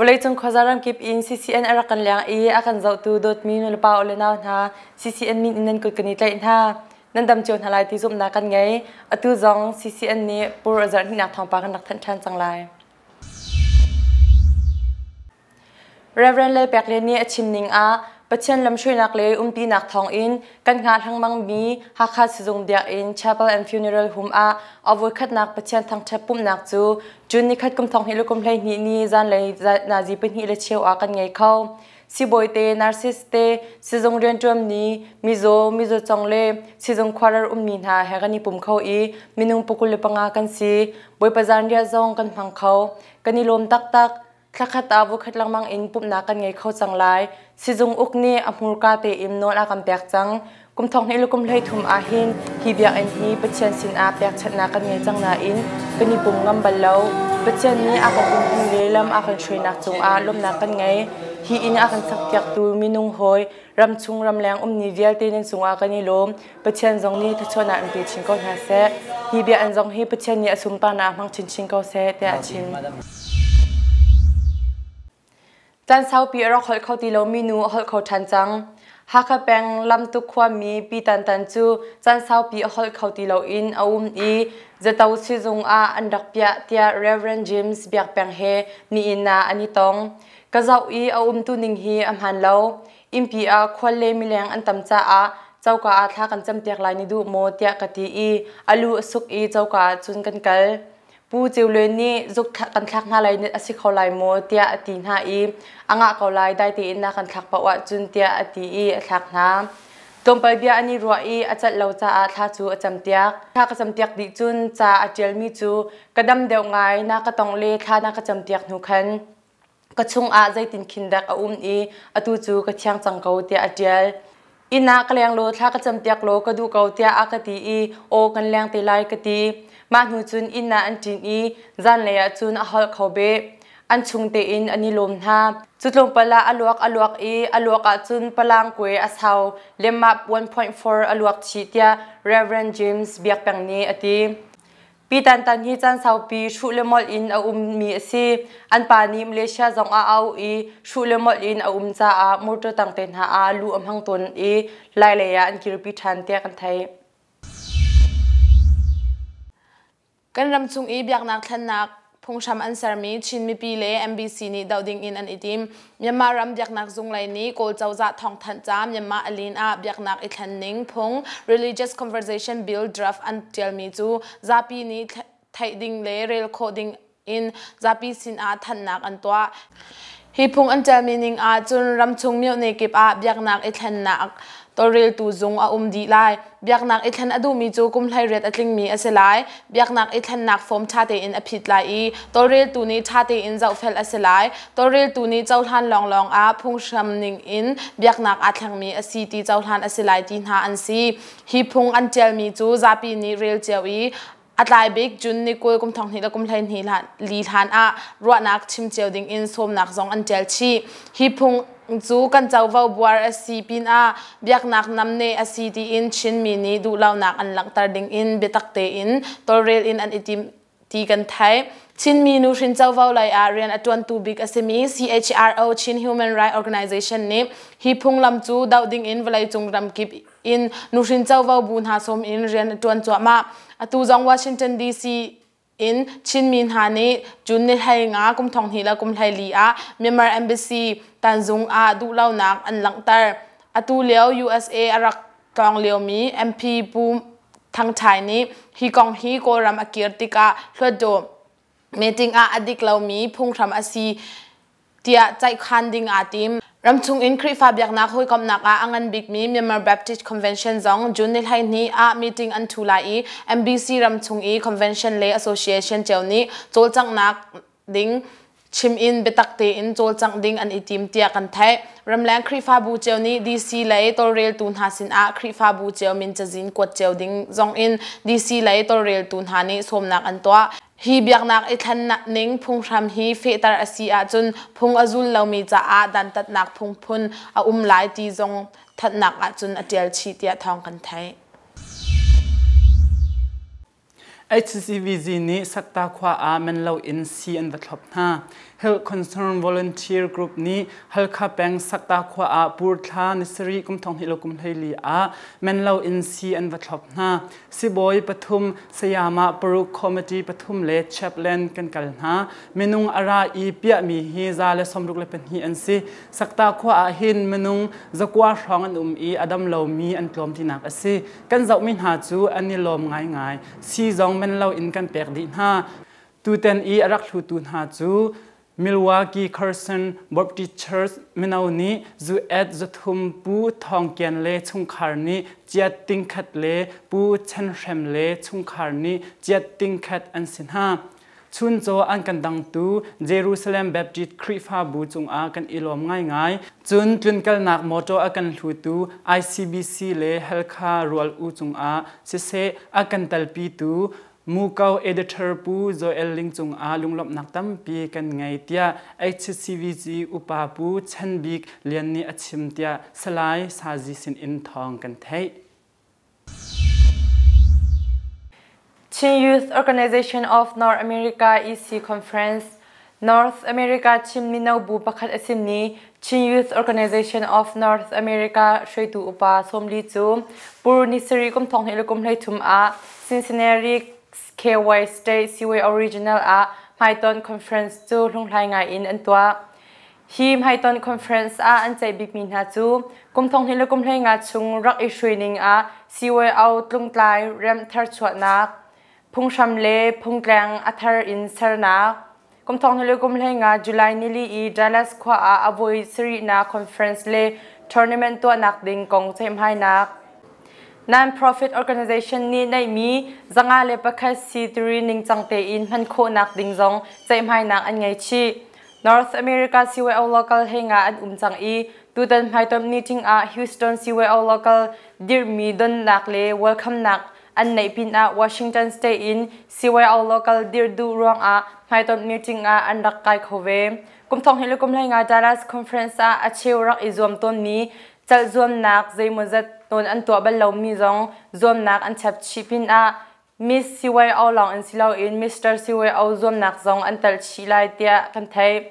Vawleicung khuaza ramkip in CCN a rak kan leng i a kan zohtu dawtmi nulepa u le nau hna CCN min in nan kut kan i tlaih hna. Nan dam cio hna lai ti zumhnak kan ngei. Atu zong CCN nih pur a zarh hnihnak thawngpang kan rak thanh ṭhan cang lai. Reverend Lalpek Lian nih a chim ning ah Pathian lamhruainak le umpinak thawngin kan hngah lengmangmi Hakha Sizung Biakinn Chapel and Funeral Home ah a voikhatnak Pathian thangṭhat pumhnak cu June nikhat kum thong hnih le kum 12 ni zanlei nazi pahnih le cheu ah kan ngei kho. Sibawi te, nurses te, sizung rianṭuan ni, mizaw, mizaw cong le sizung khuarar ummi hna he kan i pum kho i minung 25 kan si. Bawipa zanriah zong kan hmang kho. Kan i lawm taktak. Thlakhat ah voikhat lengmang in pumhnak kan ngei kho cang lai. Sizung uk nih a hmurka tein nawl a kan pek cang. Kum thong hnih le kum 13 ah hin hi biakinn hi Pathian sinah pekchanhnak kan ngei cang nain kan i pum ngam bal lo. Pathian nih a kan umpi le lam a kan hruainak cungah lawmhnak kan ngei. Hi inn a kan sakpiaktu minung hawi ramchung ramleng ummi vialte nan cungah kan i lawm. Pathian zong nih thluachuahnak in pe chin ko hna seh. Hi biakinn zong hi Pathian nih a sunparnak hmang chinchin ko seh tiah a chim. Caan saupi a rak holh kho ti lomi nu a holh kho ṭhan cang. Hakha peng Lamtuk khuami Pi Tan Tan cu caan saupi a holh kho ti loin a um i Zato sizung ah an rak piah tiah Rev. James Biak Peng he nihin ah an i tong. Ka zoh i a umtu ning hi a hmaan lo. Innpi ah khual le mileng an tam caah coka ah thla kan campiak lai ni duh maw tiah ka ti i a lu a suk i coka ah cun kan kal. Pu Ceu Luen nih zuk kan thlak hna lai a si kho lai maw tiah a ti hna i a ngah ko lai dai tein na kan thlak paoh ahcun tiah a ti i a thlak hna. Tlawmpal bia an i ruah i a celh lo caah thla cu a campiak. Thla ka campiak dih cun ca a ṭialmi cu ka dam deuh ngai na ka tong le thla na ka campiak hnu khan ka chungah zeitin khin dek a um i atu cu ka thiang cang ko tiah a ṭial. Inn ah ka leng law thla ka campiak law ka duh ko tiah a ka ti i aw kan leng te lai ka ti. Mah hnu cun inn ah an ṭin i zanlei ah cun a holh kho beh. An chung tein an i lawm hna. Cu tlawmpal ah a luak a luak i a luak ah cun palang kue a sau lemmah 1.4 a luak chih tiah Reverend James Biak Peng nih a ti. Pi Tan Tan hi caan saupi hruh le molh in a ummi a si. An pa nih Malaysia zong ah a auh i hruh le molh in a um caah motor tang te hna ah luh a hmang tawn i Lailei ah an kirpi ṭhan tiah kan theih. Kan ram chung i biaknak thlennak phunghram an sermi Chin mipi le MBC nih doh ding in an i tim. Myanmar ram biaknak zung lei nih Kawl cozah thawngthanh ca Myanmar alin ah biaknak i thlen ning phung Religious Conversation Bill draft an tialmi cu zapi nih theih ding le rel khawh ding in zapi sin ah thanhnak an tuah. Hi phung an ṭialmi ning ah cun ramchung myone kip ah biaknak i thlennak tawlreltu zung a um dih lai. Biaknak i thlen a duhmi cu kum 18 a tlingmi a si lai. Biaknak i thlennak form ṭha tein a phit lai i tawlreltu nih ṭha tein zohfel a si lai. Tawlreltu nih cohlan lawnglawng ah phunghram ning in biaknak aa thlengmi a si ti cohlan a si lai ti hna an si. Hi phung an ṭialmi cu zapi nih rel cio i A tlai bik June ni 20 kum thong hnih le kum 12 li hlan ah ruahnak chim cio ding in sawmnak zong an ṭial chih. Hi phung cu kan covo buar a si pinah biaknak namneh a si tiin Chinmi nih duhlonak an langhter ding in biatak tein tawlrel in an i tim ti kan theih. Chinmi nuhrin covo lei ah rian a ṭuantu bik a simi CHRO Chin Human Rights Organization nih hi phunglam cu doh ding in vawleicung ramkip in nuhrin covo bu hna sawm in rian a ṭuan cuahmah. Atu zong Washington DC in Chinmi hna nih June ni 15 kum 2000 le kum 14 ah Myanmar Embassy Tanzung ah duhlonak an langhter. Atu lio USA a rak tlawng liomi MP Pu Thang Thai nih hi kong hi Kawlram a kir tikah Hluttaw meeting ah a dik lomi phunghram a si tiah ceihkhan ding aa tim. Ramchung in Khrihfa biaknak hawikomhnak ah a ngan bikmi Myanmar Baptist Convention zong June ni 12 ah meeting an thu lai i MBC ramchung i convention le association cio nih cawlcanghnak ding chim in biatak tein cawlcangh ding an i tim tiah kan theih. Ramleng Khrihfabu cio nih DC lei tawlreltu hna sinah Khrihfabu cio min cazin kuat cio ding zong in DC lei tawlreltu hna nih sawmnak an tuah. Hi biaknak i thlennak ning phunghram hi fehter a si ahcun phung a zul lomi caah dantatnak phungphun a um lai ti zong thanhnak ahcun a ṭial chih tiah thawng kan theih. HCVZ nih Sakta khua ah men loin sii an va thlop hna. Health Concern Volunteer Group nih Halkha peng Sakta khua ah Pur thla ni sarih kum 20 le kum 14 ah men lo in sii an va thlop hna. Sibawi pathum, sayamah paruk, committee pathum le chaplain kan kal hna. Minung a ra i piahmi hi 164 an si. Sakta khua ah hin minung 900 hrawng an um i a dam lomi an tlawm tinak a si. Kan zohmi hna cu an i lawm ngaingai. Sii zong men lo in kan pek dih hna. Tutan i a rak hlutu hna cu Milwaukee Carson Baptist Church mino nih zu-et 300 Pu Thawng Kian le chungkhar nih ciat 1,000 le Pu Chan Hrem le chungkhar nih ciat 1,000 an si hna. Chuncaw an kan dangtu Jerusalem Baptist Khrihfabu cungah kan i lawm ngaingai. Cun tlunkalnak mawṭaw a kan hlutu ICBC le Halkha Rual U cungah siseh a kan telpitu Muko editor Pu Joel Ling cungah lunglawmhnak tampi kan ngei tiah HCVG upa Pu Chan Bik Lian nih a chim tiah Salai Sazi sin in thawng kan theih. Chin Youth Organization of North America EC Conference North America Chin mino bu pakhat a simi Chin Youth Organization of North America hruaitu upa 40 cu Pur ni sarih kum 20 le kum 33 ah Cincinnati KY State Seaway Original ah hmaiton conference cu hlunghlai ngai in an tuah. Hi hmaiton conference ah an ceih bikmi hna cu kum 20 le kum 15 chung rak i hruai ning ah CYO tlungtlai rem tharchuahnak, phunghram le phungtleng a thar in sernak, kum 20 le kum 15 July nili i Dallas khua ah a voi sarihnak conference le tournament tuahnak ding kong ceihmainak. Non-profit organization nih neihmi 501 C3 ningcang tein hman khawhnak ding zong ceihmainak an ngei chih. North America CYO local he nga an um cang i tutan hmaitom meeting ah Houston CYO local dirhmi donnak le welcome nak an neih pinah Washington State in CYO local dirh duh ruangah hmaitom meeting ah an rak kai kho ve. Kum 20 le kum 15 Dallas Conference ah a cheu rak i zuam tawnmi calh zuamnak zeimawzat tawn an tuah bal lomi zong zuamnak an chap chih pinah Miss CYO lawng in si loin Mr. CYO zuamnak zong an telh chih lai tiah kan theih.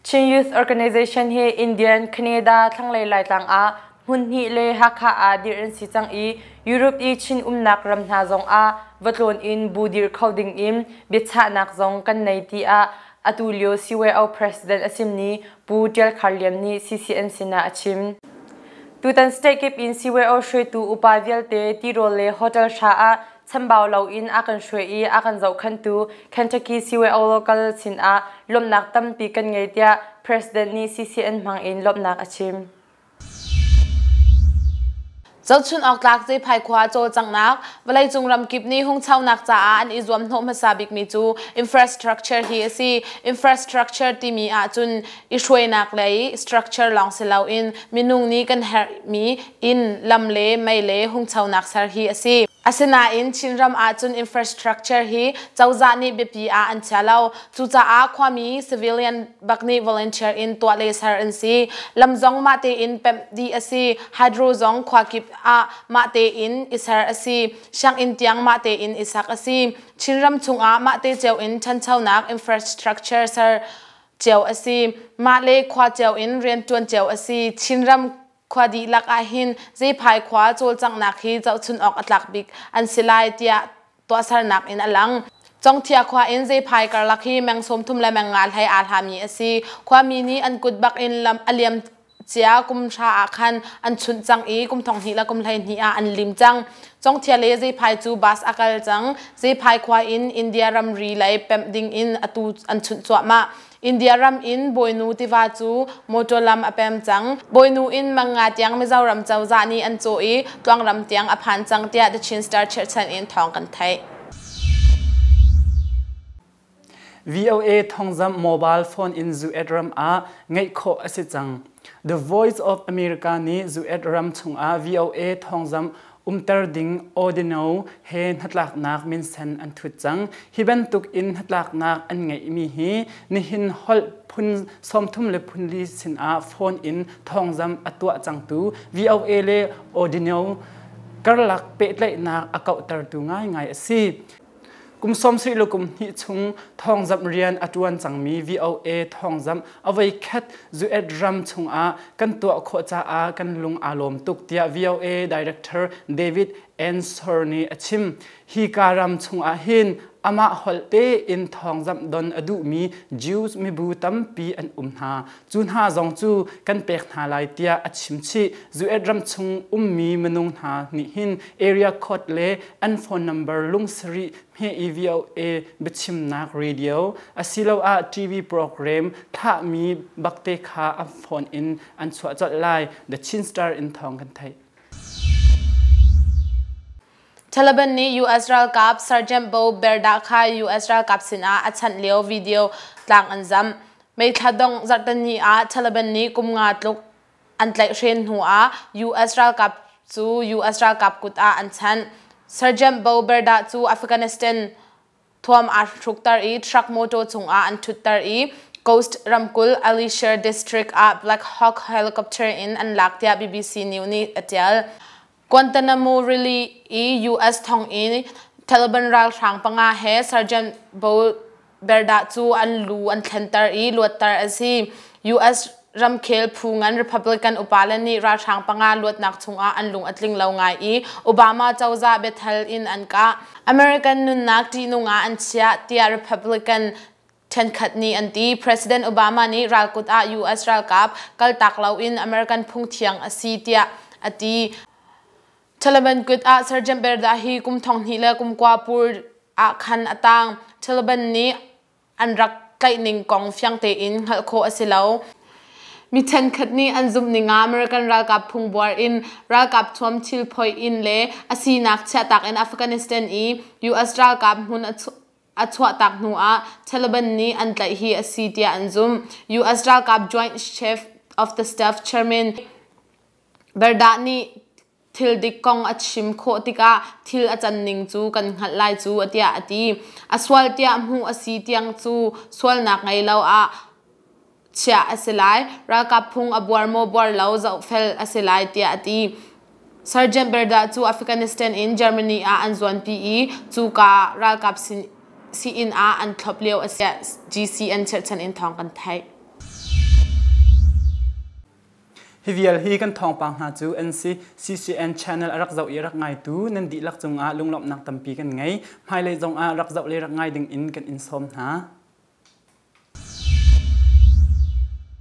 Chin Youth Organization hi Indian, Canada, thlanglei Laitlang ah hmun hnih le Hakha ah dirh an si cang i Europe i Chin umnak ram hna zong ah va tlawn in bu dirh kho ding in biachahnak zong kan nei tiah atu lio CYO President a simmi Pu Tial Khar Lian nih CCN sinah a chim. Tutan state kip in CYO hruaitu upa vialte tirawl le hotel hra ah chambau loin a kan hruai i a kan zohkhenhtu Kentucky CYO local sinah lawmhnak tampi kan ngei tiah President nih CCN hmang in lawmhnak a chim. Zohchun awk tlak Zephai khua cawlcanghnak vawleicung ramkip nih hungchonak caah an i zuamhnawh hmasa bikmi cu infrastructure hi a si. Infrastructure timi ahcun i hruainak lei structure lawng si loin minung nih kan herhmi inn, lam le mei le hungchonak ser hi a si. Asinain Chinram ahcun infrastructure hi cozah nih biapi ah an chia lo. Cucaah khuami civilian bak nih volunteer in tuah le ser an si. Lam zong mah tein pemh dih a si. Hydro zong khua kip ah mah tein i ser a si. Sianginn tiang mah tein i sak a si. Chinram chungah mah te cio in ṭhanchonak infrastructure ser cio a si. Mah le khua cio in rianṭuan cio a si. Chinram khua dihlak ahhin Zephai khua cawlcanghnak hi zohchun awk a tlak bik an si lai tiah tuahsernak in a lang. Congthia khua in Zephai karlak hi meng 30 le meng nga hlei aa hlami a si. Khuami nih an kut bak in lam a liam cia kum hra ah khan an chunh cang i kum 20 le kum 12 ah an lim cang. Congthia le Zephai cu bus a kal cang. Zephai khua in India ramri lei pemh ding in atu an chunh cuahmah. India ram in Bawinu tiva cu motor lam a pem cang. Bawinu in Manga tiang Mizoram cozah nih an cawh i Tluangram tiang a phan cang tiah The Chin Star cherhchan in thawng kan theih. VOA thawngzamh mobile phone in Zuet ram ah ngeih khawh a si cang. The Voice of America nih Zuet ram chungah VOA thawngzamh umter ding Odino he hnatlaknak minsen an thut cang. Hi bantuk in hnatlaknak an ngeihmi hi nihin holh phun 34 sinah phone in thawngzamh a tuah cangtu VOA le Odino karlak pehtlaihnak a kauhtertu ngaingai a si. Kum 70 le kum hnih chung thawngzamh rian a ṭuan cangmi VOA thawngzamh a voikhat US ram chungah kan tuah khawh caah kan lung aa lawm tuk tiah VOA Director David Ensor nih a chim. Hi ka ram chungah hin amah holh tein thawngzamh don a duhmi Jews mibu tampi an um hna. Cu hna zong cu kan pek hna lai tiah a chim chih. US ram chung ummi minung hna nih hin area code le an phone number lungsarih hme i VOA biachimnak radio asiloah TV program thlahmi bakte kha an phone in an chuah colh lai. The Chin Star in thawng kan theih. Taliban nih US ralkap Sergeant Bo Berda kha US ralkap sinah a chanh lio video tlang an zamh. May thla dongh zarhteni ah Taliban nih kum nga tluk an tlaihhren hnu ah US ralkap cu US ralkap kut ah an chanh. Sergeant Bo Berda cu Afghanistan thuam aa hrukter i truck motor cungah an ṭhutter i Coast ramkulh Alisher district ah Black Hawk helicopter in an lak tiah BBC News nih a ṭial. Guantanamo rili i US thonginn Taliban ralhrang panga he Sergeant Bo Berda cu an lu an thlenter i luatter a si. US ramkhel phu ngan Republican upa le nih ralhrang panga luatnak chungah an lung a tling lo ngai i Obama cozah biathal in an kah. American nunnak ṭihnung ah an chiah tiah Republican ṭhenkhat nih an ti. President Obama nih ralkut ah US ralkap kaltak loin American phungthiang a si tiah a ti. Taliban kut ah Sergeant Berda hi kum 2000 le kum kua pur ah khan a tang. Taliban nih an rak tlaihning kong fiang tein hngalh khawh a si lo. Mi ṭhenkhat nih an zumh ning ah American ralkap phungbuar in ralkap thuam thil phoih in le a sinak chiahtak in Afghanistan i US ralkap hmun a chuahtak hnu ah Taliban nih an tlaih hi a si tiah an zumh. US ralkap Joint Chief of the Staff Chairman Berdah nih thil dik kong a chim khawh tikah thil a can ning cu kan hngalh lai cu tiah a ti. A sual tiah hmuh a si tiang cu sualnak ngei lo ah chiah a si lai. Ralkap phung a buar maw buar lo zohfel a si lai tiah a ti. Sergeant Berda cu Afghanistan in Germany ah an zuanpi i cuka ralkap sii-inn ah an thlop lio a si. GCN cherhchan in thawng kan theih. Hi vial hi kan thawngpang hna cu an si. CCN channel a rak zoh i rak ngaitu nan dihlak cungah lunglawmhnak tampi kan ngei. Hmailei zongah rak zoh le rak ngai ding in kan in sawm hna.